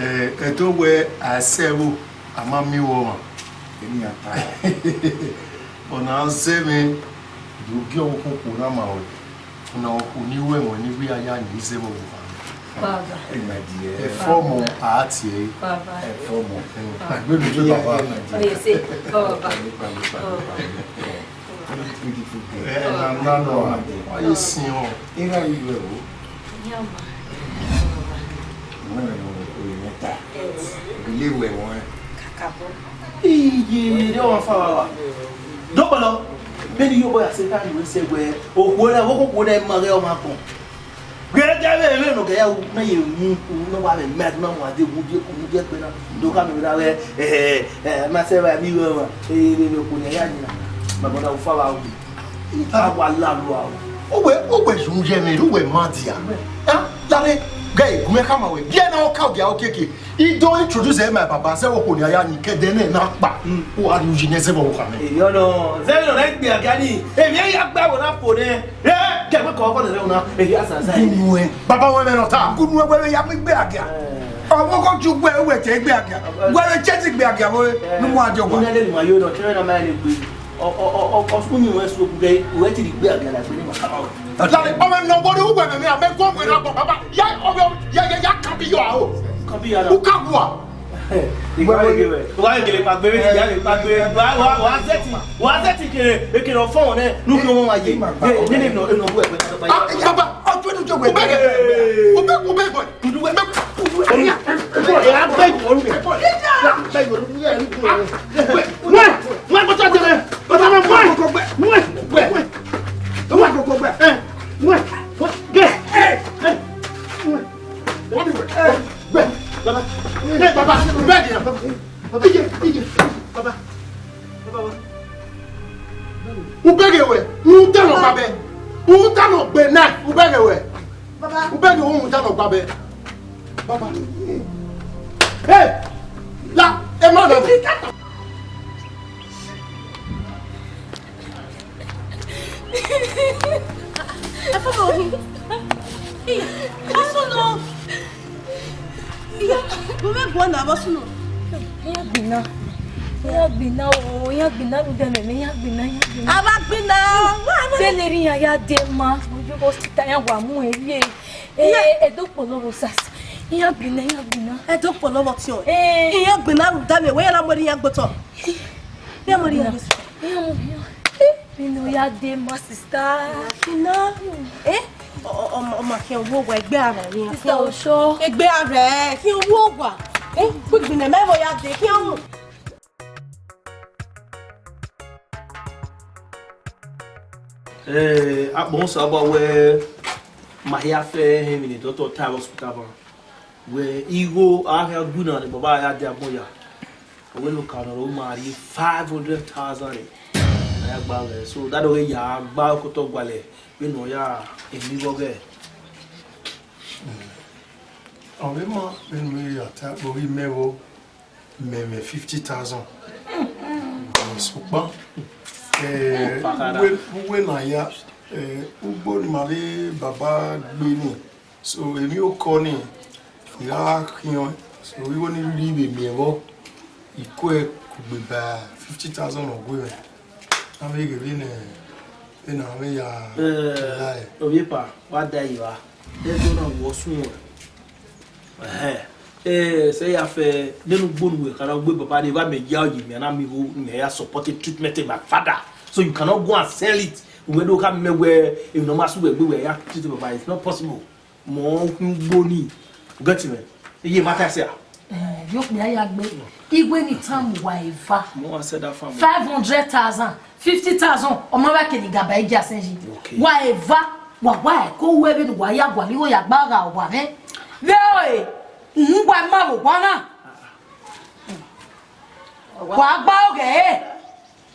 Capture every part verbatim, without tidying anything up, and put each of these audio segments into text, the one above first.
Eh, ẹdẹ wẹ a sẹ ẹvbo, a ma miẹn uwu ọmwa. Eni a ta. Ọna zẹ mwẹ do gie ọvbokhan okhuo na ma ruẹ. Ọna okhuo ne I ru ẹmwẹ ne I wẹ a ya yin zẹ vbe ọvbokhan mwẹ. Baba. Ẹ, my dear. Ẹfọmọ a tie ẹre. Baba. Ẹfọmọ. Agbenu je baba. Oye se, baba. Pale, pale, pale, pale. Very beautiful girl. Ẹ, na, na, nọ, wa ye sin ọ. Ira yi wẹ o. Iya ma. Wẹ nọ, o ye mẹta. Yes. Ile wẹ wọn. Kakabo. Iye, de wa fa wa. Dokpolo. Many yo boy ase ka ni wẹ sẹ wẹ. Okhuo na, wo ko ko na ma ghe ọmwa kọn. Gẹdẹ vbe emwi ne ọ gẹ ya ru, mẹ ye mu, ne ọ wa vbe mad, ma mu ade mu die, mu die kpe na. Do ka mi ra vbe, eh, eh, ma sẹ vbe mi vbe, eh, vbe, vbe okhuo ne ya yin na. My brother, ufa vbe ru. A wa la lu aro. Uwẹ, uwẹ yu ye mwẹ, uwẹ ma dia. Ah, lare, gẹ, gu mwẹ khama wẹ. Biẹ na ọ ka dia okiekie. I do introduce my baba, zẹ vbe okhuo ne a ya yin, ke ẹdẹ nẹ na kpa. Mm. U a rhie uyi nẹ zẹ vbe okhuo mwẹ. Eyọ nọ, zẹ vbe nọ na gbe a ga ni. Emwi ya gba wẹ na fo nẹ. Ẹ, kẹmẹ kọ ọkọ nẹ na, ehi azaza. Unu ẹ. Baba wẹ mẹ nọ ta. Unu ẹ wẹ ya mu igbe agia. Ọmọ kọ ju gbe wẹ te igbe agia. Wẹ wẹ chesi igbe agia wẹ. Nu mu adio gba. Unu ẹ lele ma yo nọ, tẹrẹ na ma lele gbe. Ọ, ọ, ọ, ọ, ọ, sukun ni wẹ su okun gẹ, wẹ ti igbe agia la gbe ni ma kama wẹ. Lale, ọmọ nọ bọ ni ugbẹ mẹ, mẹ, mẹ gọ wẹ na bọ, baba. Ya, ọmọ, ya, ya, ya kan bi yo a o. Kan bi yo a na. U ka gua. Ìgbà yẹn gẹ̀rẹ̀, ìgbà yẹn gẹ̀rẹ̀ pàgbé, ìgbà yẹn pàgbé, wà, wà, wà á zẹ́tì, wà á zẹ́tì kèrè, èkèrè ọ̀fọ́n wọn nẹ, nù kí wọ́n wá yé. Ẹ, nínú ìnà, ìnà owó ẹ̀fẹ́ tó bá yá. Ah, baba, ọjọ́ inú jẹ́ wẹ̀. Obey, obey, obey, boy. Kudu wẹ̀. Kudu wẹ̀. Ẹ á bẹ̀ yìí, olú wẹ̀. Ẹ á bẹ̀ yìí, olú wẹ̀. Wẹ̀, wẹ̀, bọ́tà jẹ rẹ̀. Bọ́tà náà wẹ̀. Wẹ̀, wẹ̀, wẹ̀. Wẹ̀, wẹ̀, wẹ̀. Ẹ, wẹ̀, wẹ̀. Gẹ̀. Ẹ, ẹ. Wẹ̀. Wọ́n mi wẹ̀. Ẹ. Baba, baba, baba, baba, baba, baba, baba, baba, baba, baba. Ubẹghe wẹ, u ta nọ gba bẹ, u ta nọ gbe na, ubẹghe wẹ. Baba. Ubẹghe wẹ, u ta nọ gba bẹ. Baba. Hey, la, ẹ ma lọ. Ẹ fọnọ. Ẹ fọnọ. Iya, mo fẹ́ gbọ́ ọ̀nà àbọ̀sùnù. Iran gbinna. Iran gbinna o, iran gbinna lu dẹ mẹmẹ, iran gbinna, iran gbinna. A wa gbinna. Wa, wa. Vbene erha iran ya de ma, oyo hospital iran wa mu ẹre. Iya. Eh, ẹdokpolo vbe osasi. Iran gbinna, iran gbinna. Ẹdokpolo vbe ọtiọnrẹn. Eh. Iran gbinna lu dẹ mẹ, wẹ ya na mu iran gbe otọ. Iran mu iran gbe otọ. Iran mu iran. Vbene ọ ya de ma, sister. Ina. Eh? Ọ, ọ, ọ, ọ ma khian wo wa egbe a rẹ, khian. Sister Osho. Egbe a rẹ, khian wo wa. Eh? Gbigbi nẹ mẹ vbe ya de, khian mu. Eh, agbọn Osa ba wẹ ma hia fẹ hẹ emwi ne doctor ta hospital ban. Wẹ igho a hia gu na ne baba ya de agbọn ya. Wẹ ne okaro ma rhie five hundred thousand rre. Na ya gba vbe, so that way ya gba okotọ gualẹ vbene ọ ya eni vbe ọghẹ. Ọ vbe ma vbene u ya ta kpoghi mẹ vbo, mẹ mwẹ fifty thousand. Sokpan, eh, uwe, uwe na ya, eh, ugbo ne ima vbe baba gbe ni. So, emwi okọ ni, I gha khian, so, igho ni rhirhi vbe miẹn vbọ, I kue kugbe ba fifty thousand ọ gue mwẹ. A vbe ghe vbene, vbene a vbe ya, eh, la ẹe. Ovbiepa, wa da yi vba. Ẹdẹ na wọ sun wẹ. Ẹhẹn. Eh, sẹ ya fẹ, nene ugbo ne uwẹ kha na gbe baba ni, evba mẹ ya oyi mẹ, a na miẹn igho, mẹ ya support treatment my father. So you cannot go and sell it. Uwẹ do kha mẹ wẹ, emwi ne ọ ma sẹ uwẹ gbe wẹ ya treat baba, it's not possible. Mọ ọ khin ugbo ni. U get me? Iye ma ta ẹse a? Eh, yo kpia ya gbe. Igwe ni tan mu wa eva. Mo wa sẹ da fa mo. Five hundred thousand, fifty thousand, ọ ma vba kene gaba igi asẹn yi. Okay. Wa eva, wa wa ẹko wẹ vbene wa ya gualọ igho ya gba gha wa mwẹ. Vbe ọre, uhun wa ma vbe owa na. Wa gba ọghẹ ẹre.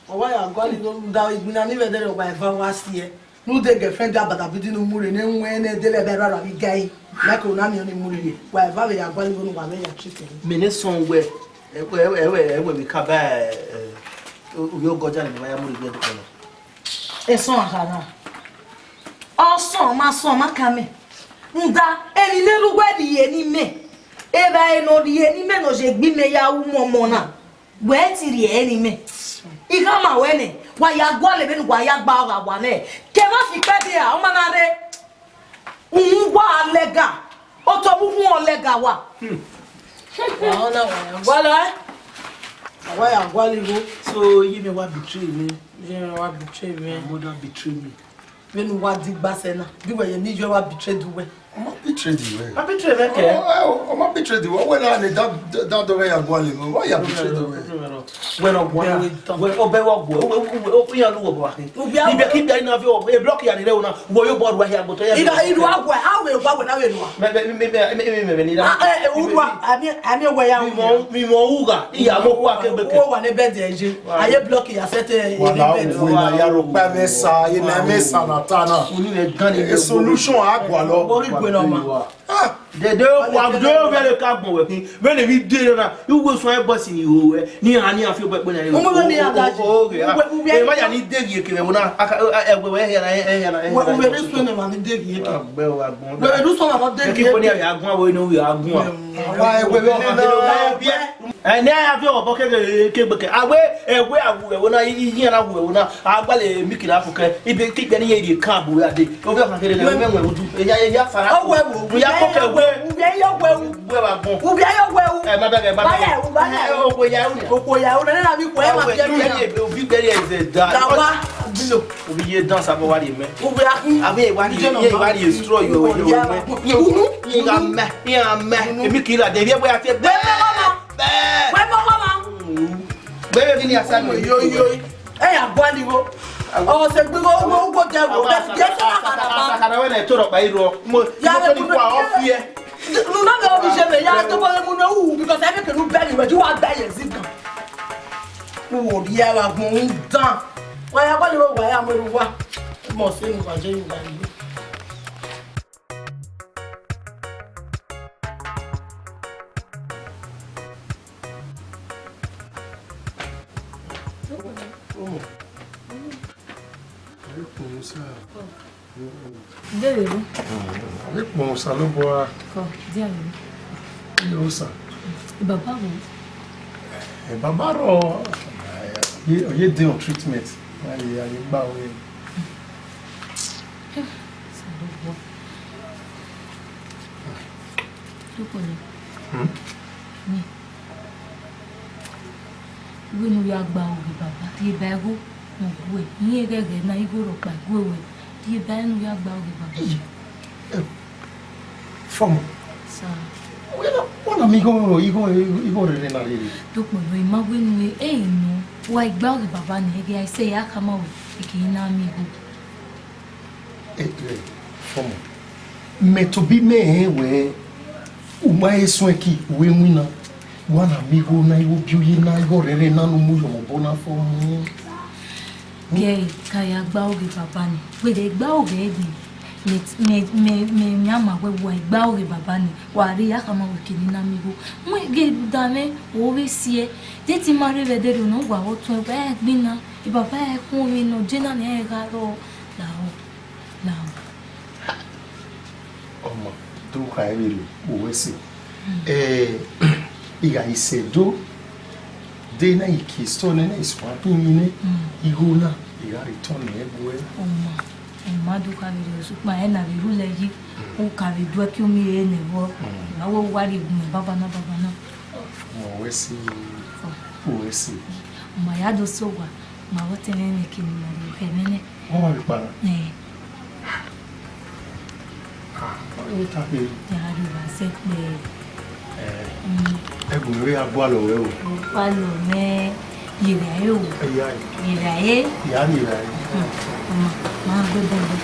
Ọ wa ya gualọ igho rhunmwuda igbinna ni vbe ẹdẹrẹ wa eva wa si ẹe. Ne u de girlfriend abadabidi ne u mu rre ne wẹn ne dele ẹbẹ rara vbe ga ẹre. Na ke na miẹn ọnii mu rre. Wa eva vbe ya gualọ igho ne uwa mwẹ ya treat ẹre. Mẹ ne sọn wẹ, ẹ, ẹ, ẹ, ẹ, ẹ, wẹ vbe ka ba, ẹ, ẹ, ovbi ọgọja ne ma ya mu rre ẹdẹ kpẹlẹ. Ẹ sọn a gha na. Ọ sọn, ma sọn, ma ka mẹ. Nda, emwi ne erha uwẹ rhie ne imẹ. Evbare ne ọ rhie ne imẹ ne ọ ye egbe imẹ ya ru umọmọ na, wẹ ti rhie ẹre ne imẹ. I khama ruẹ nẹ, wa ya gualọ vbene uwa ya gba ọghe owa nẹ, ke emwa fi ikpẹdẹ ra, ọ ma na rre. Uhunmwu uwa lẹga, otọ vbe uhunmwu ọ lẹga wa. Wa ọna wa ya gualọ, ẹ? A wa ya gualọ igho. So, iye mwẹ wa betray mwẹ. Iye mwẹ wa betray mwẹ. My mother betray me. Vbene uwa digba sẹ na, bi wẹ ye ne iye wa betray uwẹ. Ọ ma betray uwẹ. Ma betray mwẹ kẹ? Ọ, ọ, ọ ma betray uwẹ. Wẹ na ne da, da, da dọghe ya gualọ igho. Wa ya betray uwẹ. Wẹ nọ guan, wẹ obẹ wa guẹ, wẹ, wẹ, wẹ, wẹ, iran lu wẹ ọbọ akhin. Ugbia ibẹ kibia i na viọ, e block ya ni rre una, wẹ yo bọ rua hia gbotọ ya. Ina, iru aguẹ, a wẹ wa wẹ na wẹ nua. Me, me, me, ni da. Ah, eh, eh, urua, ami, ami wẹ ya. Mi mọ, mi mọ ugha, iya mo ku akegbe ke. Wo wa ne bed ye je. Aye block ya set, eh, wa na bed. Wẹ na ya ro pa mẹ sa, ye na mẹ sa na ta na. Unu ne gan ni. E solution a gualọ. Wo ri gbe nọ ma. Ah, dede wa do vbene ka gbọn wẹ khin, vbene vbe de na, iwe suẹn bọ si ni ho wẹ, ni ha ni afi obọ ẹkpẹn na. Ọmọ vbe ni ada ji. Oge, ah, uwe, uwe, e ma ya ni deghi eke vbe na, aka, ẹwe wẹ hia na, hia na, hia na. Uwe, uwe ni suẹn ma ni deghi eke. Wa gbe wa gbọn. Uwe ni suẹn ma ni deghi eke. Eke ko ni ya gbọn, we ni ya gbọn. Wa ẹwe vbe ni na. Ẹnẹ a ya viọ ọbọ kegbe kegbe ke. A wẹ ẹwe a wu ẹwe na, iye na wu ẹwe na. A gbalẹ mi kira fo kẹ. Ibe kigbe ni ye rie kan bu ya de. O vẹ ọkhan kere na, mẹ wẹ udu. Eya, eya fara. Ọ wẹ wu. Ya ko kẹ wẹ. Uwẹ yọ wẹ wu. Wẹ wa gbọn. Uwẹ yọ wẹ wu. Ẹ, ma bẹgẹ, ma bẹgẹ. Ba ya wu, ba ya wu. Ẹ, okwe ya wu ni. Okwe ya wu, nana bi kwe ma bi ya. Obi gbẹri ẹzẹ da. Da wa. Bilo. Obi ye dan sabo wa rie mẹ. Uwẹ a kun. Abi e wa rie, e wa rie destroy yo, yo, yo. Unu. Iga mẹ, iga mẹ. Emi kira de, bi e wẹ a tie. Wẹ mọ wa ma. Bẹẹ. Wẹ mọ wa ma. Bẹẹ ni a sa yo, yo. Ẹ ya gualọ igho. Ọ sẹ gbe igho, igho, igho dẹ wo, bẹ, bẹ sẹ na khara ba. Khara wẹ na to rọ kpa irọ. Mo, ya mo le ko ni kwa ọ fiẹ. Unu na mẹ obi je mẹ, ya to bo mu no u, because every kenu bẹ ni wẹ, ju wa bẹ ye zi gan. Wo ri a wa gbọn un dan. Wa ya gualọ igho, wa ya mu eru wa. Mo se ni wa je yu wa igho. Ọmọ. Ẹ kpọnmwẹ Osa. Dede. Ẹ kpọnmwẹ Osanobua. Kọ, dia mi. Iye Osa. Baba wo? Ẹ, baba rọ, ọ ye, ọ ye dey on treatment. Aye, aye gba wẹ. Osanobua. Dọkpọlọ. Hmm? Ni. Wẹ ne u ya gba oghe baba, rhie ba igho ne ọ guẹ. Irẹn ghẹghẹ na, igho rhọkpa guẹ wẹ. Rhie ba ne u ya gba oghe baba. Ii, eh, Fọmọ. Sir. Wẹ na, wẹ na mi igho, igho, igho rere na rere. Dọkpọlọ, ima wẹ nu e, e nọ. Wa gba oghe baba nẹ, ẹghẹ a i sẹ ya khama wẹ, eke i na mi igho. Eh, eh, Fọmọ, mẹ tobọ imẹ rẹn wẹẹ, u ma he suẹn ki, u he winna, wa na miẹn igho na, igho bi uyi na, igho rẹrẹ na ne u mu yọ mẹ obọ na, Fọmọ. Gẹe, ka ya gba oghe baba ni, wẹ de gba oghe ẹdẹ, mẹ, mẹ, mẹ, mẹ, mẹ a ma wẹ wa gba oghe baba ni, wa rhie ya khama wẹ kene na miẹn igho. Wẹ ghe da mwẹ, o vbe siẹ, de te ima rre vbe ẹdẹrriọ nọ, wa vbe ọtuẹn, wa gbinna, e baba ẹre khun ovbi nọ, je na ne ẹ gha rrọọ, lahọ. Now. Ọmọ, do kha ẹvbo rre, u wẹ sẹ. Eh, I gha i sẹ do, de na i ke store nẹ, na i suẹn agbọn nẹ, igho na, I gha return nẹ bu ẹ. Ọmọ, ọmọ do kha vbe rre, sokpan ẹ na vbe rhulẹ yi, u ka vbe do ẹki umi re nẹ vbọ, I ma wẹ u wa rhie gun mẹ baba na, baba na. Ọmọ, u wẹ sẹ, u wẹ sẹ. Ọmọ, ya do sẹ owa, ma vbe ọtẹn mwẹ nẹ ke ne ima rhie khẹ mwẹ nẹ. Wọ́n wá mi para. Ẹ. Ah, wọ́n yóò ta pé. Yàrá Yorùbá sẹ́ pé. Ẹ. Mm. Ẹgùn mi rí agbó àlọ́ rẹ o. Agbó àlọ́ mẹ́ yèrè ayé o. Ẹ yá yìí. Yèrè ayé. Ìyá ni yèrè ayé. Hmm. Ọmọ, máa gbé bọ́ọ̀lù.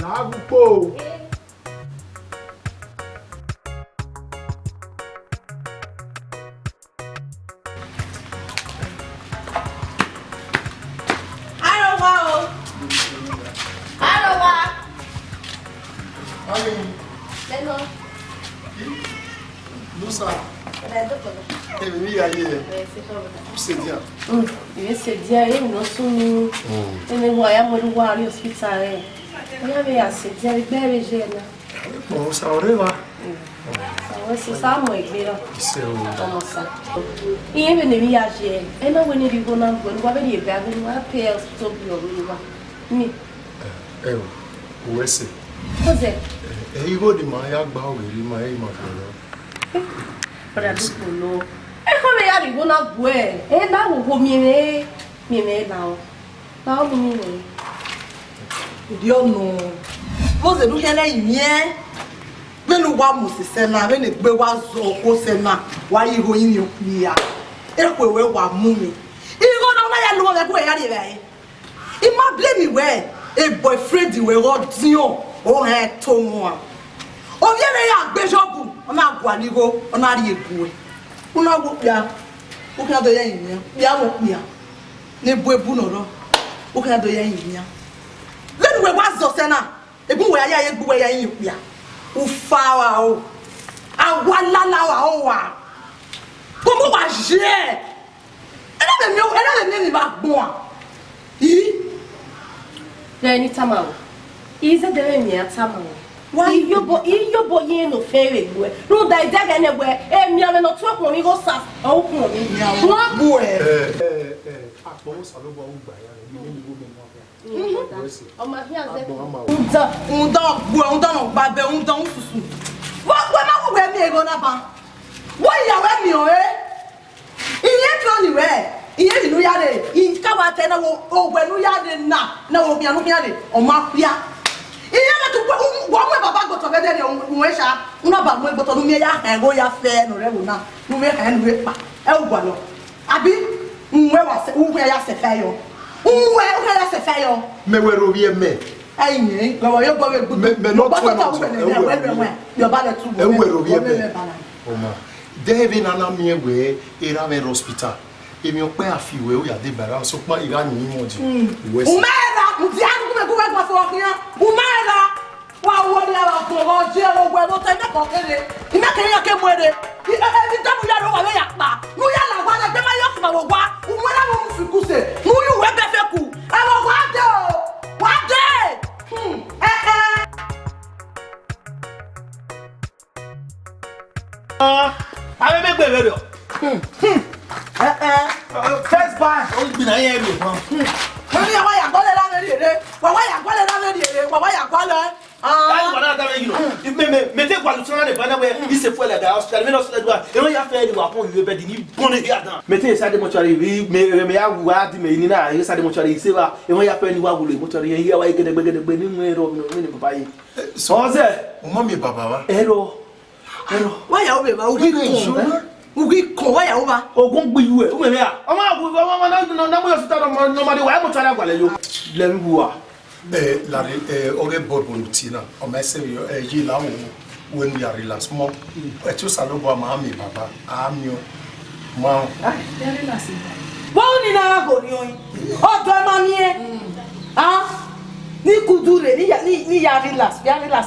Làágùn pò. Arowa o. Arowa. Mami. Lẹ́nu. Musa. Ọ̀dà ẹ̀dọ́gbọ̀n. Èmi ní ayé ẹ̀. Ẹ̀ ṣe fún ọ̀dà. Ó ṣe díẹ̀. Mm, ìwé ṣe díẹ̀, èyí ló sún mi. Mm. Èmi wọ àyà mo ló wá rí hospital rẹ̀. Ìyá mi yà ṣe díẹ̀, ẹgbẹ́ rẹ̀ ṣe ẹ̀ náà. Kpọnmwẹ Osa ọre evba. Ọmọ Osa mu egbe ra. Isẹ o. Ọmọ Osa. Iye vbene emwi ya ye, ẹ na wẹ ne irigho na gbe, ne uwa vbe rhie ebe avbe ne uwa pay house tobi ọvbehe uwa. Mi. Ẹ o, uwẹ sẹ. Ọzẹ. Ẹ, igho ne ima ya gba ọghe rre, ima, ima gbe nọ. Brother, look, no. Ẹ kha vbe ya rhie igho na gbe, ẹ na wo wo miẹn mwẹ, miẹn mwẹ la o. Na ọ mu ni rẹn. Erriọ nọ. Vbọzẹ ne u khian na imiẹn, vbene uwa mu sẹ na, vbene egbe wa zọ okhuo sẹ na, wa ye igho rinmwian okpia. Ekhue ruẹ wa mu mwẹ. Igho na, ọ na ya lu mwẹ ẹgu ẹre ya rhie evbare. I ma blame wẹ, e boyfriend wẹ ghe ọdiọn, ọ hẹn to wọn. Ovbi ẹre ya gbe Job, ọ na gualọ igho, ọ na rhie gu ẹre. U na wo okpia, u khian do ya rinmwian, okpia vbe okpia. Ne ebu ebu ne ọ rrọọ, u khian do ya rinmwian. Vbene uwẹ wa zọ sẹ na, ebu uwẹ ya ye egbe uwẹ ya rinmwian okpia. Ufa wa o, awalala wa o wa. Kọmọ wa ye. Ẹ na vbe miẹn, ẹ na vbe miẹn emwi vbe agbọn a? I? Rẹn ne I tama ruẹ. I zẹdẹ vbe miẹn a tama ruẹ. Wa iyobọ, iyobọ ye ne ofẹn vbe gbuẹ. Rhunmwuda, I dẹghe nẹ wẹ, emianmwẹ ne ọ tuẹ khuọnmwi igho sa, ọ u khuọnmwi. Wan gbuẹ. Ẹ, ẹ, ẹ, akpọ Osanobua u gba ya, ne I miẹn igho mẹ nọ. Ọ ma hian zẹ. Rhunmwuda, rhunmwuda gbuẹ, rhunmwuda ne ọ gba bẹ, rhunmwuda ususu. Vbọ gbuẹ ma wu wẹ miẹn igho na ban? Wẹ ya wẹ miẹn ọre? Iye plan wẹ, iye vbe ne u ya rre, I ka wa te na wo owẹ ne u ya rre na, na wo khian ne u khian rre, ọ ma khia. Iye vbe tu, wa mu baba gbotọ vbe ẹdẹrriọ, u wẹ sha, u na ba mu gbotọ ne u miẹn ya hẹn igho ya fẹ ne ọ rre ẹvbo na, ne u vbe hẹn ne u vbe kpa, ẹ u gualọ. Abi, u wẹ wa sẹ, u khian ya sẹ fẹ yọ. U wẹ, u khian ya sẹ fẹ yọ. Mẹ wẹ rhovbiẹ mẹ. Ẹ i yẹn, gọvọ yo gọvọ egbudu. Mẹ, mẹ nọ tuẹ nọ tuẹ, ẹ wẹ rhovbiẹ mẹ. Ẹ wẹ rhovbiẹ mẹ. Ọma, de vbe na na miẹn wẹ erha mwẹ rre hospital, emwi ọkpa a fi wẹ, u ya deba ra, sokpan I gha yin mwẹ ọdi. Uwẹ sẹ. U ma ẹra, u dia nu gbe gu wẹ gba fo khian. U ma ẹra. Wa wo ni ara gbọn vbe ọjẹ, wo wẹ vbe otọ, imẹ kọ kere. Imẹ kere ya ke mu ere. I, e, e, ni dọmọ ya ro wa vbe ya kpa. Nu ya la wa na gbe ma yo fuma wo wa. U mu ẹra mu fi kuse. Nu yu wẹ bẹfẹ ku. Ẹ wo wa de o. Wa de. Hmm. Eh, eh. Ah, avbe emegbe vberriọ. Hmm, hmm. Eh, eh. First bank, ọ ghi gbinna iran rrie fan. Hmm. Mẹ ne wa ya gualọ na vbe rhie re, wa wa ya gualọ na vbe rhie re, wa wa ya gualọ. Ah. That is what I tell you. Me, me, me take one to the banana where he say fuel at the hospital. Me no hospital. E no ya fe ni wa pon iwe bed ni bone here down. Me take inside the mortuary. Me, me, me ya wa di me ni na inside the mortuary. He say wa, e no ya fe ni wa wule mortuary. Here wa gede gede gede ni mu ero mi ni baba yi. So, Ọzẹ. O ma miẹn baba wa? Ẹrọ. Ẹrọ. Wa ya obẹ ba, u ghi kọn. U ghi kọn, wa ya oba. Ogun gbe iwe, u mẹ mẹ a. Ọmọ agu, ọmọ, ọmọ, na, na, na, mo yọ sita, ọmọ, ọmọ, de wa, mo try agua le yo. Lẹ mi wu a. Eh, lare, eh, ọghe bọbọ ne u tie na, ọ ma sẹ vbe, eh, ye la wo, wẹ ne u ya relax mọ. Ẹtin Osanobua ma miẹn baba, a miẹn. Ma. Ah, ya relax. Vbọ ni na gha gho ni ọnrẹn? Ọdọ ma miẹn. Ah, ni kudu rre, ni ya, ni, ni ya relax, ya relax.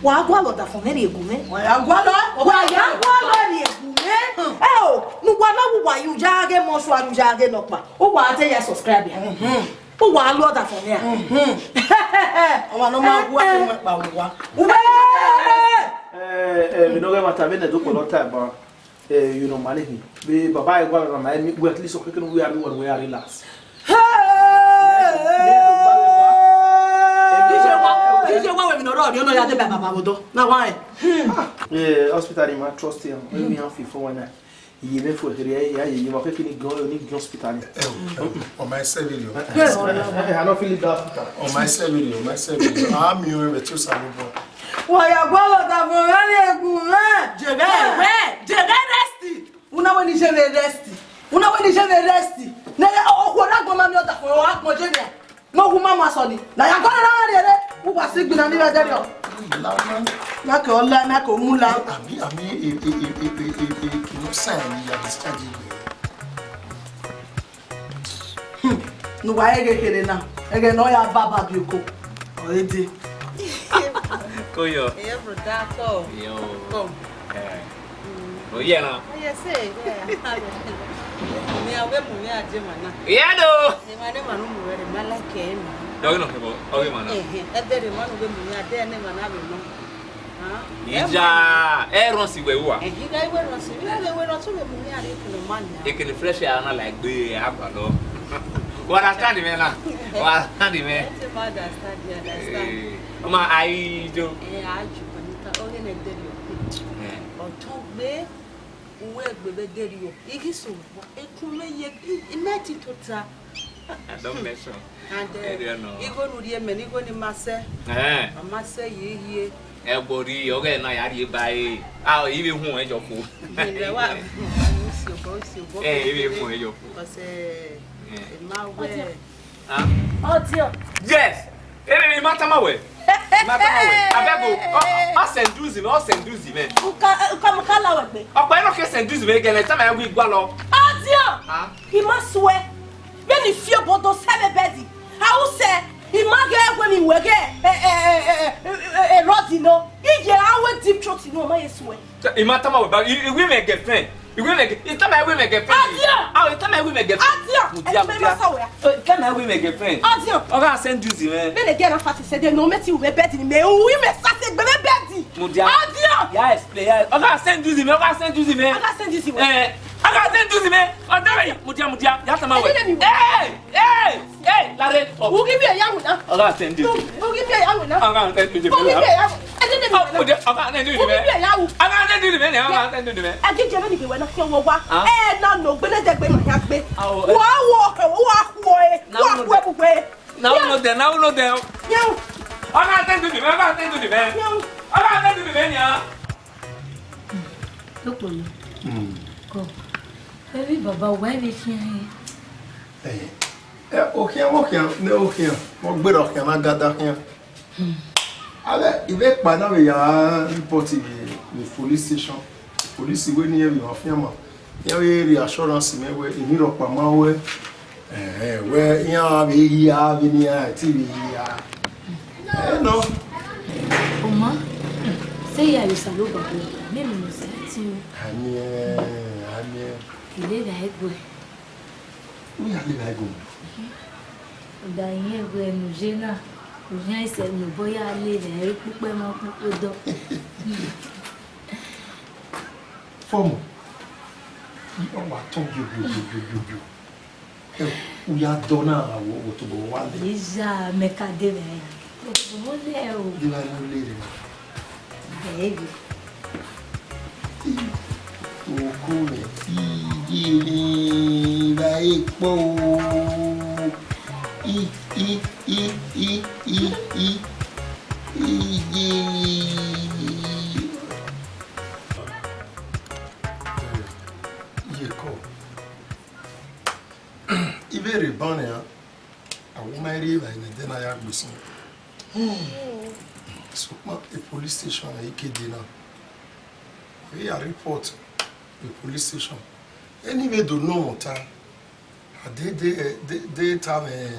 Wa gualọ ọdafẹn mwẹ rhie gu mwẹ. Wa ya gualọ. Wa ya gualọ rhie gu mwẹ. Ẹ o, ne uwa na wu wa ye uya ghe mọ sua ye uya ghe nọkpa. Uwa te ya subscribe ya. Uwa lu ọdafẹn mwẹ a. Ọmwa ne ọ ma wu ẹkpo mwẹ kpa uwa. Uwa. Eh, eh, mi nọ ghẹ mata vbene do kpọlọ ta ẹban. Eh, you know, money him. Be baba e wa na na mi we at least okay, can we are one way relax. Hey! Iye wa, iye wa wẹ mi nọ rọ, ọnọ ya de baba vbe odọ. Na wa e. Eh, hospital ni ma trust him. We mi an fi for one night. Iye mẹ fo kherhe, ya ye, ye wa keke ni gan, ni gan hospital ni. Ẹ o, ẹ o, ọ ma sẹ vberriọ. Yes. Eh, eh, I no fit leave that hospital. Ọ ma sẹ vberriọ, ọ ma sẹ vberriọ. A miẹn ọnrẹn vbe ẹtin Osanobua. Wa ya gualọ ọdafẹn mwẹ rhie gu mwẹ. Jẹgẹ, wẹ, jẹgẹ rest. Una wẹ ne I je vbe rest. Una wẹ ne I je vbe rest. Ne okhuo na gbọn ma miẹn ọdafẹn, ọ gha gbọn je nian. Ne ọ wu ma ma sọ ni. Na ya gualọ na rhie re. U wa si gbinna ni vbe ẹdẹrriọ. Na ke ọ la, na ke ọ mu la. Ami, ami, e, e, kino sign ni ya discharge igbe. Hmm. Ne uwa ẹghẹ kherhe na, ẹghẹ ne ọ ya baba bioko, ọ re dee. Koyo. Hey, brother, come. Yo. Come. Eh. Mm. Oh, yeah, now. Oh, yes, sir. Yeah. Me, I will move here, Jemana. Yeah, no. Emwa ne emwa ne u mu vbe ẹre, ma like ẹre ma. Dọghe nọ kẹbọ, ọghe emwa na. Ẹhẹn, ẹdẹ rẹ emwa ne u vbe mu vbe ẹre, ẹdẹ ne emwa na vbe nọ. Ija, ẹ rọnsi wẹ ua. Ẹhẹn, igha iwẹ rọnsi, igha iwẹ rọnsi, wẹ mu mi a rhie kene ọma nia. Ekene fresh air na la egbe agbadọ. You understand me na? You understand me? Ẹ te ma understand, you understand. Eh, ọma, aijo. Eh, aijo, Anita, ọghe ne deri o. Eh. Ọtọgbe, uwẹ egbe vbe deri o. Ighi so, ekun mẹ ye, i, i mẹ ti tota. I don't mention. And, eh, Area no. Igho ne u rhie mẹ, ne igho ne ima sẹ. Eh. Ọ ma sẹ ye hie. Ẹgbọ rri ọghẹ na ya rhie ba ẹre. Ah, ivbi ehun ẹn yọ fo. Ivbi ehun ẹn yọ fo. Because, eh, ima wẹ. Ah. Ọdiọn. Yes. Ere ni ma tama wẹ. Ma tama wẹ. Abeg o. Ọ, ọ seduce mẹ, ọ seduce mẹ. Uka, uka, uka la wẹ gbe. Ọkpa ẹnọ ke seduce mẹ gẹlẹ, tama ẹwi gua lọ. Ọdiọn. Ah. I ma suẹ. Vbene I fi obọ do sẹ vbe bed, a ru sẹ, I ma ghẹ wẹ ne I wẹ ghẹ, eh, eh, eh, rọdi nọ. I ye a wẹ deep throat nọ, ọ ma ye suẹ. I ma tama wẹ ba, I, I wi mẹ girlfriend. I wi mẹ, I tama I wi mẹ girlfriend. Adian! Ah, I tama I wi mẹ girlfriend. Adian! Mudia, mudia. I tama I wi mẹ girlfriend. Adian! Ọ gha seduce mẹ. Vbene girl na fati sẹ de nọ, mẹ ti ru vbe bed ni, mẹ ru, I mẹ sa sẹ egbe vbe bed. Mudia. Adian! Ya explain, ya. Ọ gha seduce mẹ, ọ gha seduce mẹ. Ọ gha seduce wẹ. Eh, ọ gha seduce mẹ. Ọ da vbe, mudia, mudia, ya tama wẹ. Ẹ dede mi wẹ. Hey, hey, hey, lare. U ghi miẹn ya winna. Ọ gha seduce. U ghi miẹn ya winna. Ọ gha seduce mẹ. U ghi miẹn ya winna. Ẹ dede mi winna. Ọ gha seduce mẹ. U ghi miẹn ya wu. Ọ gha seduce mẹ, ọ gha seduce mẹ. Ẹ ghi jẹ vbene I wẹ na khian wọ wa. Ah. Ẹ na nọ gbe ne dẹgbe ma ya gbe. Ah, oh, eh. Wa wo, wa wo e. Wa wo e bugbe. Na uno de, na uno de. Ọ gha tẹ dunu mẹ, ọ gha tẹ dunu mẹ. Ọ gha tẹ dunu mẹ nia. Okpolo. Mm. Kọ. Ẹvbi baba wa vbe khian hẹ. Eh, eh, okhian, okhian, ne okhian. Mo gbere okhian na gada khian. Hmm. Avbe ivbi ekpa na vbe ya report vbe, vbe police station. Police wẹ ne irẹn vbe emwa fian ma. Iran vbe rhie assurance mẹ wẹ emwi rhọkpa ma wẹ, eh, wẹ iran vbe hia vbene iran ti vbe hia. Eh, nọ. Oma, sẹ ya vbe Osanobua, mẹ emwi ne ọ sẹ ẹtin o. Amien, amien. I lele ẹguẹ. U ya lele ẹguẹ. Ọ da yẹn wẹ ne u ye na, u yan isẹ ne obọ ya lele ẹre kpukpẹ ma kpukpẹ dọ. Fọmọ, ọ wa tọn biobio biobio biobio. Ẹ, u ya dọ na, wo, wo tobọ wa lẹ. Iya, mẹ ka de vbe ya. Tobọ lẹ o. De vbe mu lẹ rẹ. Baby. Oko rẹ, iye rẹ, ra ekpo o. I, i, i, i, i, i, iye. Iye kọ. I vbe rre ban nian, a wu ma rri evbare ne ẹdẹ na ya gbe sẹ. Sokpan e police station ẹre I ke dee na. I ya report e police station. Eni vbe do nọ mwẹ ọta, a de, de, de, de ta mwẹ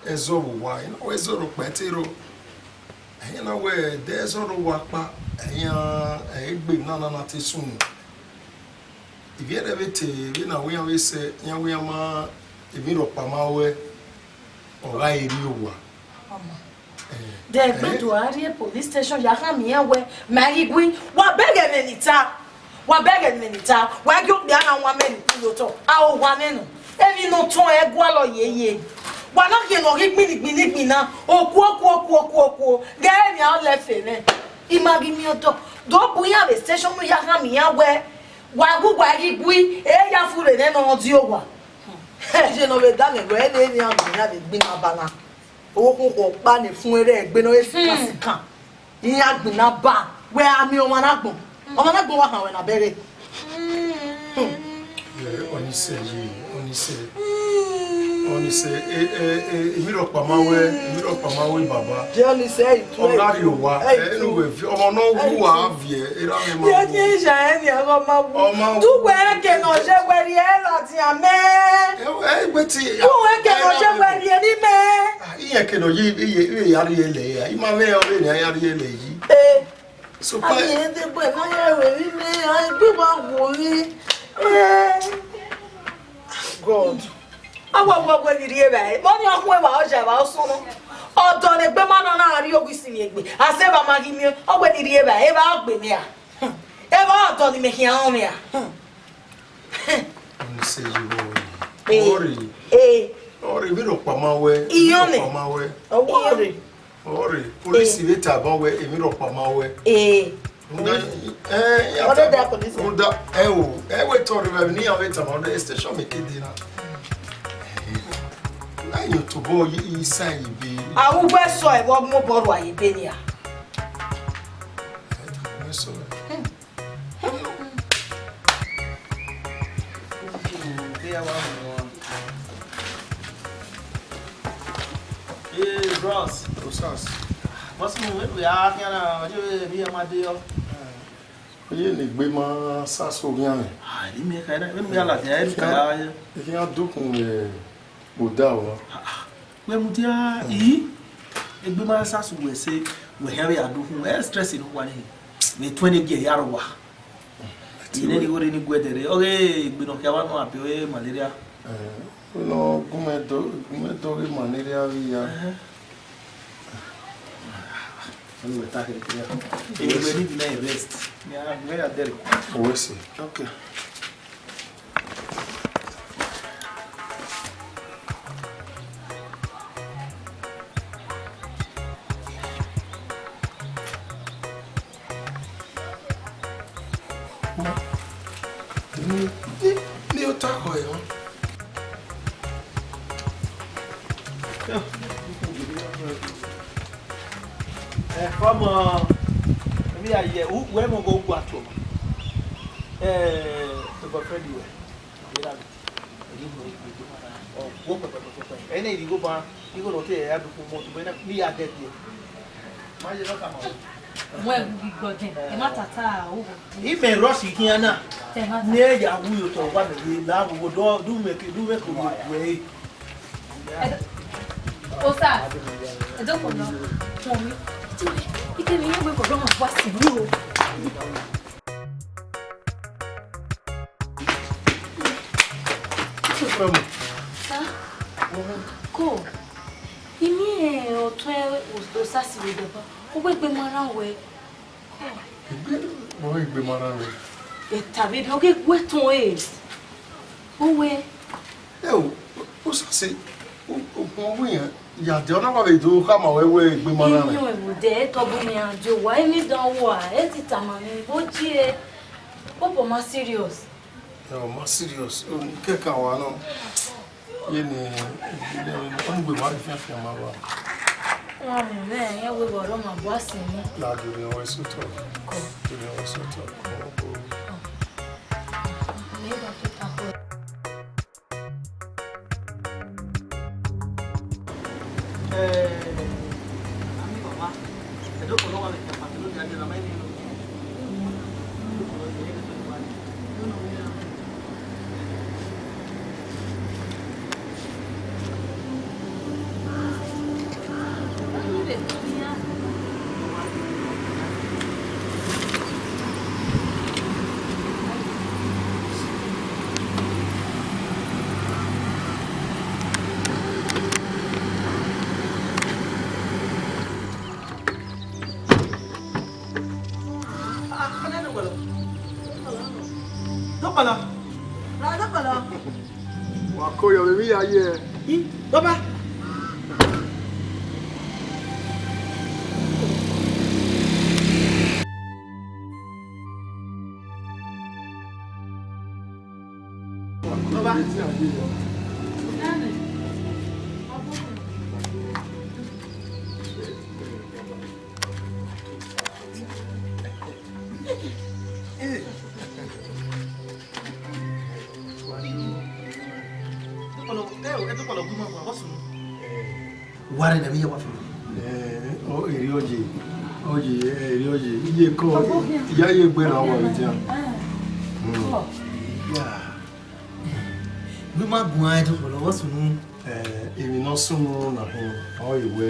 ẹzọ vbe owa, I na wẹ ẹzọ rhọkpa i te rrọọ. Ẹi na wẹ de ẹzọ rre owa ọkpa, iran egbe na na na te sunu. Ivbi ẹre vbe te vbe na wẹ iran vbe sẹ, iran wẹ iran ma emwi rhọkpa ma ruẹ, ọ gha rrie owa. Ọma. Eh, de egbe eh, do a rrie police station ya khama iran wẹ, ma ghi gui, wa bẹghe ẹmwẹ ne I ta, wa bẹghe ẹmwẹ ne I ta, wa gie okpia na wan mẹ ne I khin ye otọ, a ho wa mwẹ nọ, emwi ne ọ tọn ẹre gualọ yeye. Wa na khian ne ọ ghi gbinni gbinni gbinna, okuo, okuo, okuo, okuo, okuo, ghẹ rẹn nian ọ lẹ fe mwẹ. I ma ghi miẹn ọdọ, do bu iran vbe station ya khama iran wẹ, wa gu, wa ghi gui, e ya furre nẹ ne ọ die owa. Iye ne ọ vbe danmwẹ wẹ, ẹ ne emwi iran gbinna vbe gbinna ba na. Owo khunkhuo ọkpa ne fun ẹre egbe ne ọ re sikan sikan. Iran gbinna ba, wẹ a miẹn ọmwa na agbọn. Ọmwa na agbọn wa khan wẹ na bẹghe. Ọnise ye, Ọnise. Ọnise, e, e, e, emwi rhọkpa ma wẹ, emwi rhọkpa ma wẹ baba. Je Ọnise, e tu. Ọ gha rrie owa, e, e, enu wẹ vi, ọmọ ne ọ wu a viẹ, erha mwẹ ma wu. Ye ke iye ẹre ni ọmọ ma wu. Ọmọ wu. Du wẹ ke ne ọ ye wẹ rrie ladian mẹ. E, e, egbe ti. Du wẹ ke ne ọ ye wẹ rrie ni mẹ. Ah, iye ke ne ọ ye, iye, iye ya rrie lẹ ya. I ma mwẹ ọ vbene a ya rrie lẹ yi. Eh. So, ami pa- ende gbe na ya wẹ ni mẹ, a gbe wa wo ni. Eh. God. Awa wa wẹ ni rrie vbe. Mo ni ọ khu eva ọ ja va ọ sunu. Ọdọ ne egbe ma nọ na rrie ogho isinmwi egbe. A sẹ evba ma ghi miẹn, ọ wẹ ne I rri evba, evba ọ gbe mẹ ra? Evba ọdọ ne imẹ khian rọnmwẹ ra? Ọni sẹ yi vbe ọre. Ee. Ọre. Ee. Ọre, emwi rhọkpa ma wẹ. Iyan nẹ. Emwi rhọkpa ma wẹ. Ọwọ rre. Ọre, polisi vbe tama wẹ, emwi rhọkpa ma wẹ. Ee. Rhunmwuda, eh, ya Ọdọ tama, da police. Rhunmwuda, ẹ o, ẹ wẹ tọ rre vbe ne iran vbe tama, rhunmwuda, station mẹ ke dee na. Eh, na yo tobọ yi, yi sa yi be. Awugbẹ sọ ẹvbo mobọ rua ye ebe nia. Ẹ, wẹ sọ. Ee, bros. Osas. Bros, mu, wẹ ya khian na, ọ je vbe, vbe ya ma de yọ. Oye ne egbe ma sa so ghian nẹ. Ah, eni mẹ kha na, eni mẹ ladian, eni kha ya. Ikhian dukun vbe odaro. Wẹ mudia i, egbe ma sa su wẹ sẹ, wẹ hia vbe a dukun, ẹ stress ne uwa ni. Vbe tuẹn ne gie ya rọ wa. Ine ni wore ni guẹdẹ rre, ọghe egbe nọ khian wa nọ abẹ ọre malaria. Eh, no, gu mẹ do, gu mẹ do ghe malaria vbe ya. Ẹhẹn. Anyway, ta kere kere. Egbe ni di na rest. Ya, me ya dere. Owẹ sẹ. Okay. Ni, ni, ni ota khọ ẹre. Eh, come on. Emi ya ye, u, wẹ mo go gua to. Eh, to boyfriend wẹ. Ena ni igho ba, igho ne ọ te ya dukun mọ, ne I ya dẹ die. Ma ye nọ ka ma. Wẹ gu ghi gbọdẹ, ẹ ma tata ugho. Imẹ rush khian na. Ẹ ma tata. Ne ya wu yo tọ wa mẹ ye la wo do du mẹ ke du mẹ ko ye wẹ. Osas, ẹ dọkọ nọ. Mummy, ike mi, ike mi ye wẹ ko do ma wa si mi o. Sir? Ko, I miẹn ọtẹn Osas vbe deba, ọ wẹ egbe ma rran wẹ. Egbe, ọ wẹ egbe ma rran wẹ. Ẹ ta vbe dọ, ọ ghe gu ẹtọn ẹre. Uwẹ. Ẹ o, Osas, okhuo vbe iran ya dẹ, ọ na wa vbe do khama wẹ wẹ egbe ma rran mwẹ. Iyẹn ẹvbo dẹ, ẹ tọ bu mwẹ rhan die owa, emwi dan owa, ẹ ti tama mwẹ, vbe ọ gie, hope ọ ma serious. Ẹ, ọ ma serious, o, kẹkan wa nọ. Ye ne, ọnugbe ma fian fian ma wa. Wọn mẹ, ẹ wẹ vbe ọre ọ ma bu asin ni. La do ne ọ wẹ sotọ. Ko. Do ne ọ wẹ sotọ. Ko, ko. Ọ. Mẹ ba tota ko. Dọkpọlọ. Ra dọkpọlọ. Wa ko yọ vbe emwi ya ye. Baba. Baba. Wa rre ne emwi hia wa fi. Eh, ọ, erriọ ye, ọ ye, eh, erriọ ye, iye kọ, ya ye gbe na wa vbe dia. Hmm. Ya. Wẹ ma guan ẹdẹ kpọlọ, ọ sunu. Eh, emwi ne ọ sunu na hin, ọ ye wẹ.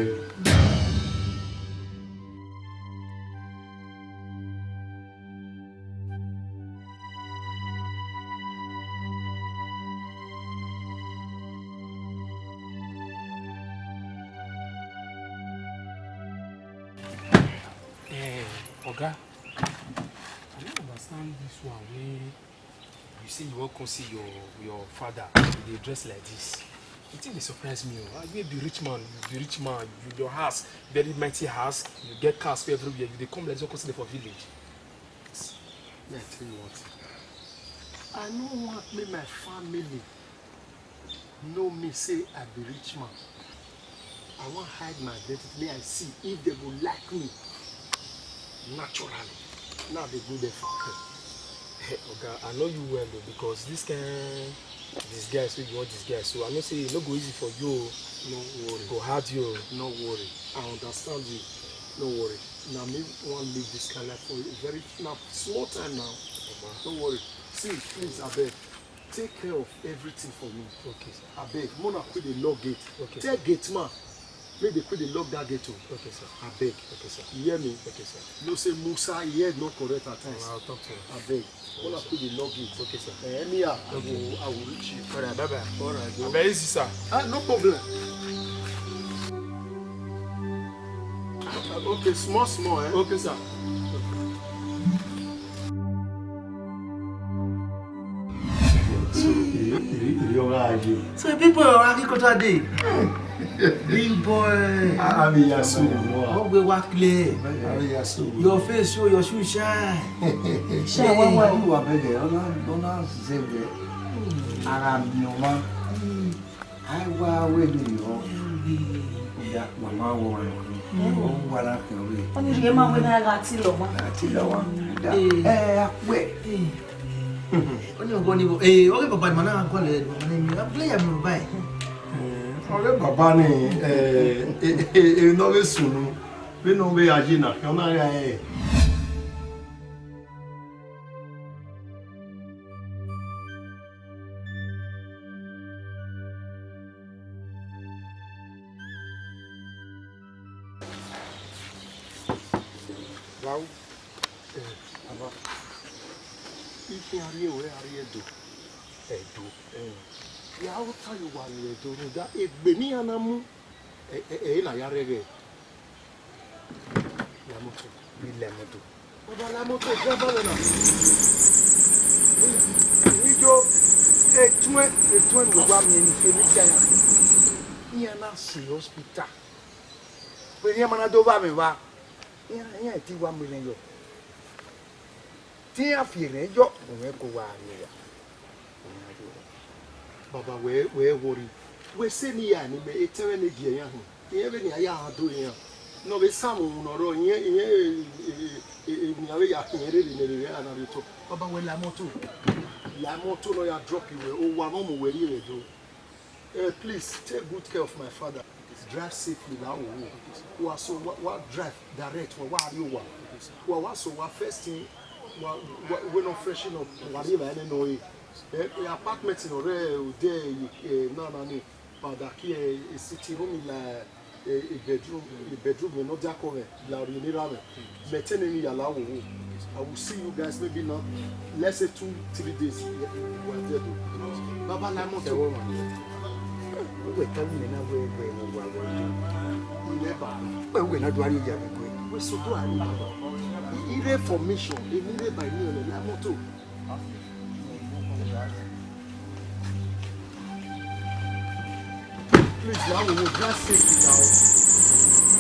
Oga, I no understand this one wey you say you wan come see your your father, you dey dress like this. The thing dey surprise me o. Ah, you be rich man, you be rich man, you, your house, very mighty house, you get cars for everywhere, you dey come like this, come sit for village. Let me tell you one thing. I no want make my family know me say I be rich man. I wan hide my identity, make I see if dem go like me naturally. Now they go there for help. Oga, I know you well o, because this kind disguise wey you wan disguise, so I know say e no go easy for you o. No worry. E go hard you o. No worry. I understand you. No worry. Now me wan live this kind life for a very, now small time now. Oga. No worry. See, please, abeg, take care of everything for me. Okay, sir. Abeg, make una quick dey lock gate. Okay, sir. Tell gate man, make dem quick dey lock that gate o. Okay, sir. Abeg. Okay, sir. You hear me? Okay, sir. You know say Musa, e head no correct at times. I'll talk to him. Abeg, make una quick dey lock gate. Okay, sir. Eh, anyhow, I go, I will reach you. All right, bye bye. All right, bro. Abeg, easy, sir. Ah, no problem. Ah, okay, small, small, eh? Okay, sir. So, e, e, e, your eye. So, people, I can cut a day. Big boy. I, I mean, yes, so, wow. All the work clear. I mean, yes, so. Your face show, your shoe shine. Shine, why, why you are better? Ona, ona, zebe. Ara mi o ma. Ai wa wẹ ne yọ. Ya, mama wọ wa nọ. Ọ wa na kẹ wẹ. Ọ ni rhie ma wẹ na gha ti lọ ma. Gha ti lọ wa. Da. Eh. Eh, akpẹ. Eh. Ọ ni ọgọ ni bo. Eh, ọgẹ baba ni ma na gua lẹ, baba ni mi. Abule ya mi baba. Eh, ọgẹ baba ni, eh, eh, eh, eh, no ve sunu. Ve no ve aye na, ọ na ya, eh. Lau, eh, baba, I khian rhie ruẹ, a rhie Ẹdo. Ẹdo. Eh. Ya ota ye uwa rrie Ẹdo rhunmwuda egbe ne iran na mu, ẹ, ẹ, ẹ, na ya rre ẹghẹ. La moto. Vbe la moto? Baba, la moto, driver wẹ na. Ijo, etuẹn, etuẹn ne uwa miẹn ni fẹ ne ikia ya. Iran na sẹ hospital. Vbene iran ma na do vba mwẹ evba, iran, iran i te wa mu erhẹn yọ. Te iran fi erhẹn yọ, ọ mwẹ ko wa rrie owa. Baba, wẹ, wẹ worry. Wẹ sẹ ne iran ni mẹ, etẹn mwẹ ne gie iran hin. Irẹn vbene a ya gha do iran. Ne ọ vbe sa mwẹ uhunmwu ne ọ rrọọ, irẹn, irẹn, e, e, e, emwi a vbe ya khian rere ne rere a na rrie otọ. Baba, wẹ la moto. La moto ne ọ ya drop wẹ, owa mwẹ mu wẹ rrie vbe Ẹdo. Eh, please, take good care of my father. Drive safely, la wo wo. Wa so, wa, wa drive direct, wa, wa rrie owa. Wa, wa so, wa first thing, wa, wa, we no freshen up, wa rrie evba nene nọ re. Eh, eh, apartment nọ rre, eh, ode, eh, na, na ni, padaki, eh, eh, sitting room la, eh, eh, bedroom, eh, bedroom ne ọ diakọ mwẹ, la orhiọn ne erha mwẹ. Mẹ te nene ya la wo wo. I will see you guys maybe now, let's say two, three days. Yeah, we are there though. Baba, la moto. Ẹ wo ma. Wẹ ta mi na wẹ wẹ wẹ wẹ. Never. Wẹ wẹ na do ari ya wẹ. Wẹ so do ari, baba. I, I re information, I ni re by me on la moto. Please, I will drive safely now.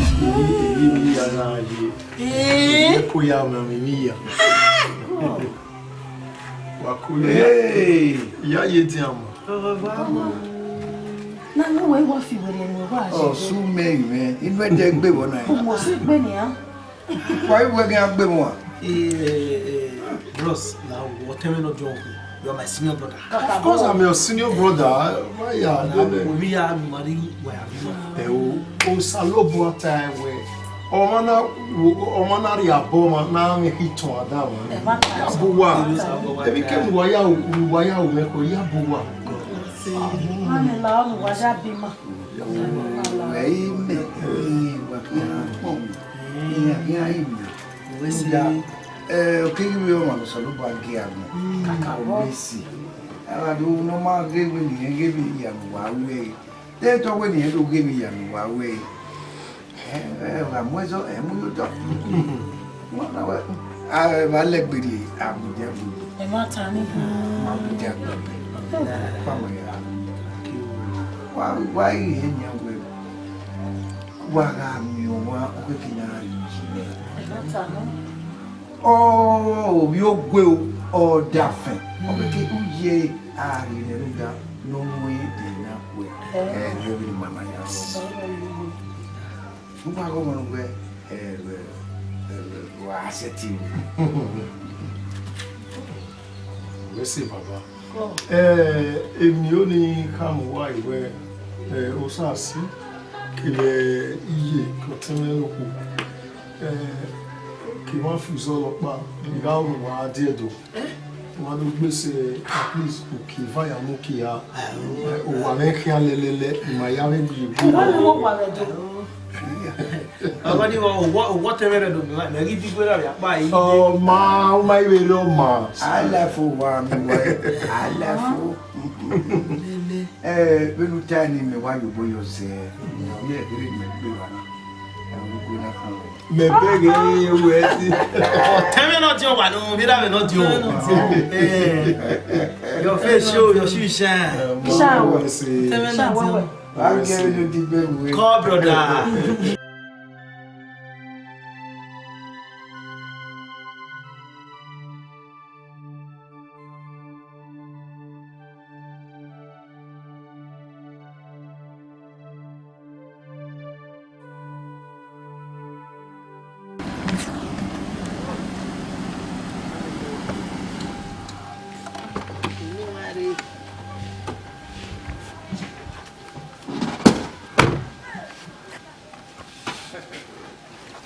Èyí, èyí ni ìyá náà yé. Ee. Ẹ kó ya ọmọ mi níyà. Wà kó ya. Ee. Ìyá yé ti àmọ́. Ọmọ. Na no we wa fi were ni wa ṣe. Ọ sún mẹ́rin mẹ́, inú ẹ̀jẹ̀ gbé wọ́n náà. Ọmọ sì gbé nìyà. Why you working at Gbemua? Eh, eh, eh, bros, now whatever not wrong, you are my senior brother. Of course, I'm your senior brother. Why you are doing? We are married, we are married. Eh, o, o salobu ata we. Ọmọ na, ọmọ na ri abo ma na mi ki tun ada wa. Ya bu wa. Ebi ke mu wa ya, mu wa ya o me ko ya bu wa. Mami la o wa ja bi ma. Ẹ i mẹ, ẹ i wa kẹ na pọ. Iran, iran i miẹn. Uwẹ si. Rhunmwuda, eh, ọ keghi vbe ọmwa ne Osanobua gie agbọn, kaka uwẹ si. Avbe adoghe ne ọ ma ghe wẹ ne irẹn ghe vbe hia ne uwa wẹ ẹre. Te te ọ wẹ ne irẹn do ghe vbe hia ne uwa wẹ ẹre. Eh, eh, wa mu ẹzọ, ẹ mu ye otọ. Wẹ na wẹ, a, ẹ, vbe a lẹgbe rrie, a mu dia gbe. Ẹ ma ta ni. Ma mu dia gbe. Wa ma ya. Wa, wa i he yan wẹ. Wa gha miẹn ọmwa ọkhẹke ne a rhie uyi nẹ. Ọ, ovbi ogue o, ọ dafẹn. Ọkhẹke uyi ẹre a rhie nẹ rhunmwuda ne ọ mu ẹdẹ na kue. Ẹ, ẹ, vbene ima na ya rọ. Ugbagha ọmọ ne uwẹ, ẹ, ẹ, ẹ, wa sẹtin. Wẹ sẹ, baba. Eh, emi ọni khama uwa wẹ, eh, Osasi kevbe iye ke ọtẹn mwẹ ne okhuo, eh, ke emwa fi uzọ rhọkpa, I gha ru uwa die Ẹdo. Uwa do gbe sẹ, at least, uki eva ya mu uki ra, eh, uwa mwẹ khian lẹlẹlẹ, I ma ya vbe gbe egbe. Uwa mwẹ uwa vbe Ẹdo. Ọmọ ni wọ, wọ, wọ tẹmwẹ rẹ do, mẹ ghi bi gbe ra vbe akpa yi. Ọ ma, ọ ma, I vbe rre ọ ma. Alafu wa mi wa, alafu. Eh, vbene u ta ni mẹ wa yobo yọ zẹ. Ọ ye ẹre mẹ gbe wa na. Ẹ, u gbe na kan wẹ. Mẹ bẹghe wẹ ti. Tẹmwẹ nọ diọn wa nọ, vbe ra vbe nọ diọn. Eh, your face show, your shoe shine. Sha wẹ. Tẹmwẹ nọ diọn. Come, brother.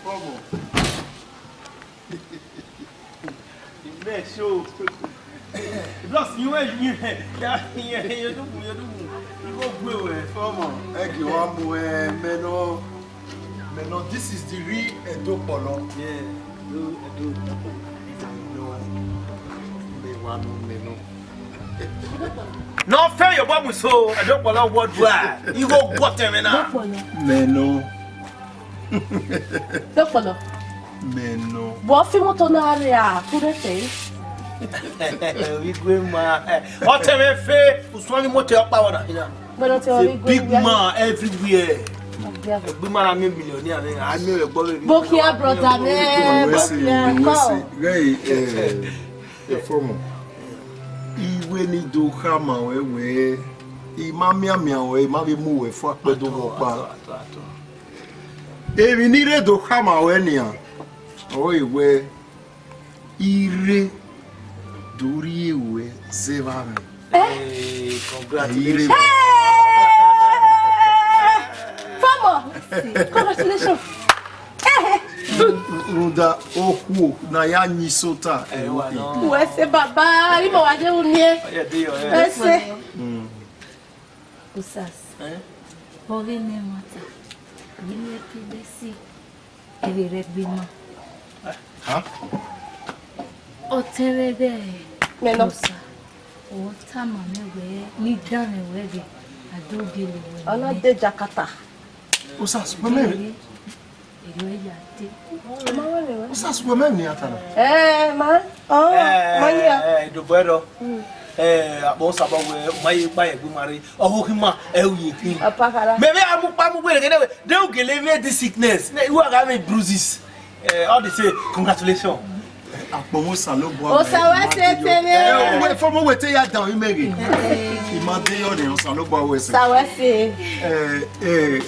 Come on. Imẹ show. Plus, you were, you, you, you, you do, you do. You go go away. Come on. Ẹ ghi wa mu, eh, mẹ nọ, mẹ nọ, this is the real Ẹdo Kpọlọ. Yeah, Ẹdo, Ẹdo. Mẹ wa nọ, mẹ nọ. Nọ fẹ your boy Muso, Ẹdo Kpọlọ worldwide. You go go tell me now. Mẹ nọ. Dokpolo. Mẹ nọ. Bọ fi moto na rre a, kure te. Igwe ma. Ọ te mwẹ fe, usuan ni moto ọkpa wọ na. Gbẹdọ te ọ Big man everywhere. Big man, a mi millionaire, a mi ẹgbọ vbe. Bokia brother me, Bokia, come. Hey, eh, Efomo. Iwe ni do khama wẹ wẹ, I ma mianmian wẹ, I ma vbe mu wẹ fua kpẹdẹ vbe ọkpa. Emwi ne I rre do khama ruẹ nian, ọre wẹ, I rre do rhie ruẹ zẹ vbe amwẹ. Hey, congratulations. Hey! Fọmọ! Congratulations. Hey! Rhunmwuda okhuo ne a ya yin sota. Wẹ sẹ baba, imọ wa je ru niẹn. Wẹ sẹ. Osas. Eh? Ọ ghe ne ẹmwata, ne I miẹn Pidesi, ẹvbo ẹre gbe ima. Ọ tẹn vbe ẹghẹ Mẹ nọ. Osa, ọ tama mwẹ wẹẹ, ne I danmwẹ wẹẹ ghe, a do gele wẹ. Ọ na de Jakarta. Osas, wẹ mẹ. Erriọ ya te. Osas, wẹ mẹ ni ata na. Eh, ma. Oh, ma ya. Eh, do bọrọ. Eh, akpọ Osabọ wẹ, ma ye kpa ye gbe ma re. Ọho khin ma, ẹ u ye khin. Apakara. Mẹ vbe a mu kpa mu wẹ gẹdẹ wẹ. De u gele vbe this sickness. Ne u gha vbe bruises. Eh, all the same, congratulations. Akpọ mwẹ Osanobua. Osa wẹ sẹ tẹmwẹ. Eh, wẹ fọmọ wẹ te ya dan imẹ ghe. I ma de yọ ne Osanobua wẹ sẹ. Sa wẹ sẹ. Eh, eh,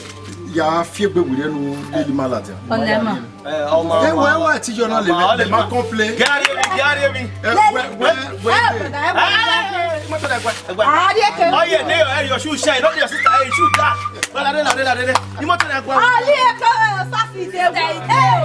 ya fi egbe wire nu lele ma ladian. Ọnẹ ma. Eh, ọmọ. Eh, wẹ wẹ ti yọ na lele, ma complain. Gari mi, gari mi. Eh, wẹ, wẹ, wẹ. Eh, brother, eh, brother. Eh, mọtọ da gba, gba. Ari eke. Oh yeah, ne your, your shoe shine, not your sister, eh, shoe da. Lade, lade, lade. Ni mọtọ da gba. Ari eke, eh, Osasi de. Eh.